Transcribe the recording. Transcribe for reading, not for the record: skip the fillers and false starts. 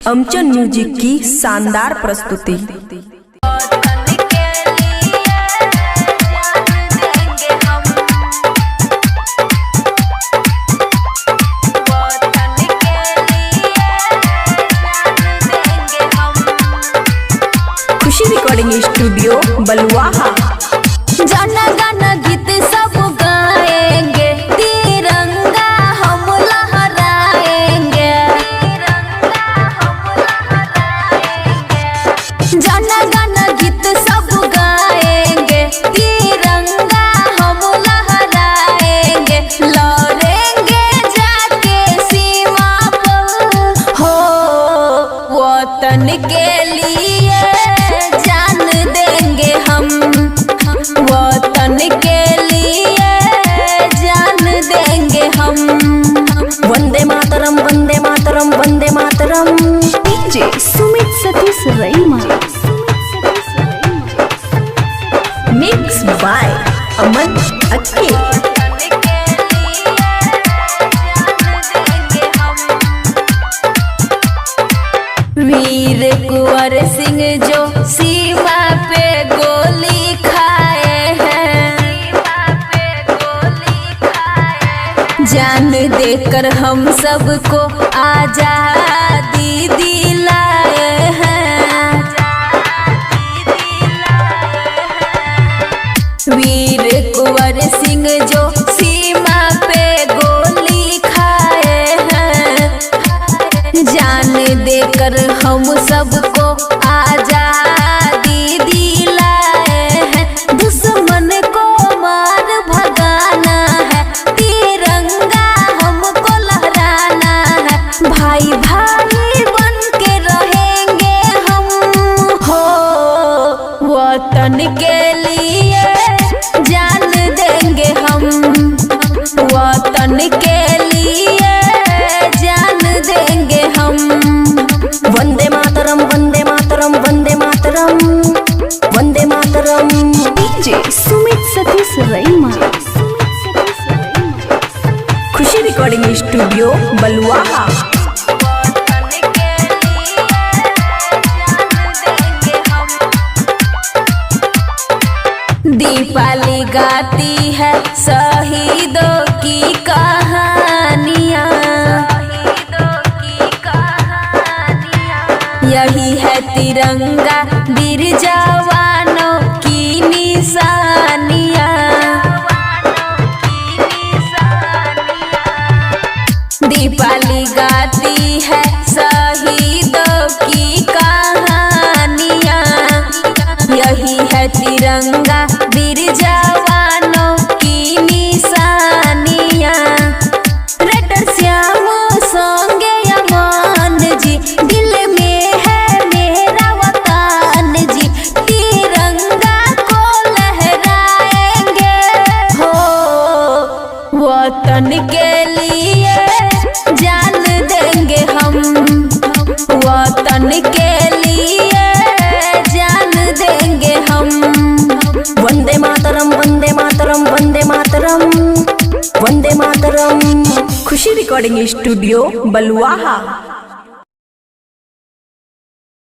अमचन music की शानदार प्रस्तुति। खुशी रिकॉर्डिंग स्टूडियो बलुआहा। जन गण गीत सब गाएंगे, तिरंगा हम लहराएंगे। जन गण गीत सब गाएंगे, तिरंगा हम लहराएंगे। लड़ेंगे जाके सीमा पर, हो वतन के लिए जान देंगे हम, वतन के लिए जान देंगे हम। Vande Mataram, Vande Mataram, Vande Mataram. DJ Sumit Satish Raima. Mix by Aman Akke. वतन के लिए जान देंगे हम। वीर कुंवर सिंह जो सीमा पे गोली खाए हैं, जान देकर हम सबको आजादी दिलाए हैं। वीर कुंवर सिंह जो सीमा पे गोली खाए हैं, जान देकर हम सबको आजादी दिलाए हैं। दुश्मन को मार भगाना है, तिरंगा हमको लहराना है। भाई भाई बन के रहेंगे हम, हो वतन के लिए जान देंगे हम, वतन के लिए जान देंगे हम। Vande Mataram, Vande Mataram, Vande Mataram, Vande Mataram. DJ Sumit Satish Raima. Khushi recording studio Baluaha. वतन के लिए जान देंगे हम। दीपाली गाती है शहीदों की कहानियाँ, यही है तिरंगा वीर जवानों की निशानियाँ। दीपाली गाती है शहीदों की कहानियाँ, यही है तिरंगा वीर जवानों की निशानियाँ। रेटर श्याम संगे अमन जी, दिल में है मेरा वतन जी। तिरंगा को लहराएंगे, हो वतन के लिए जान देंगे हम, वतन के लिए जान देंगे हम। वंदे मातरम, वंदे मातरम, वंदे मातरम, वंदे मातरम। खुशी रिकॉर्डिंग स्टूडियो बलुआहा।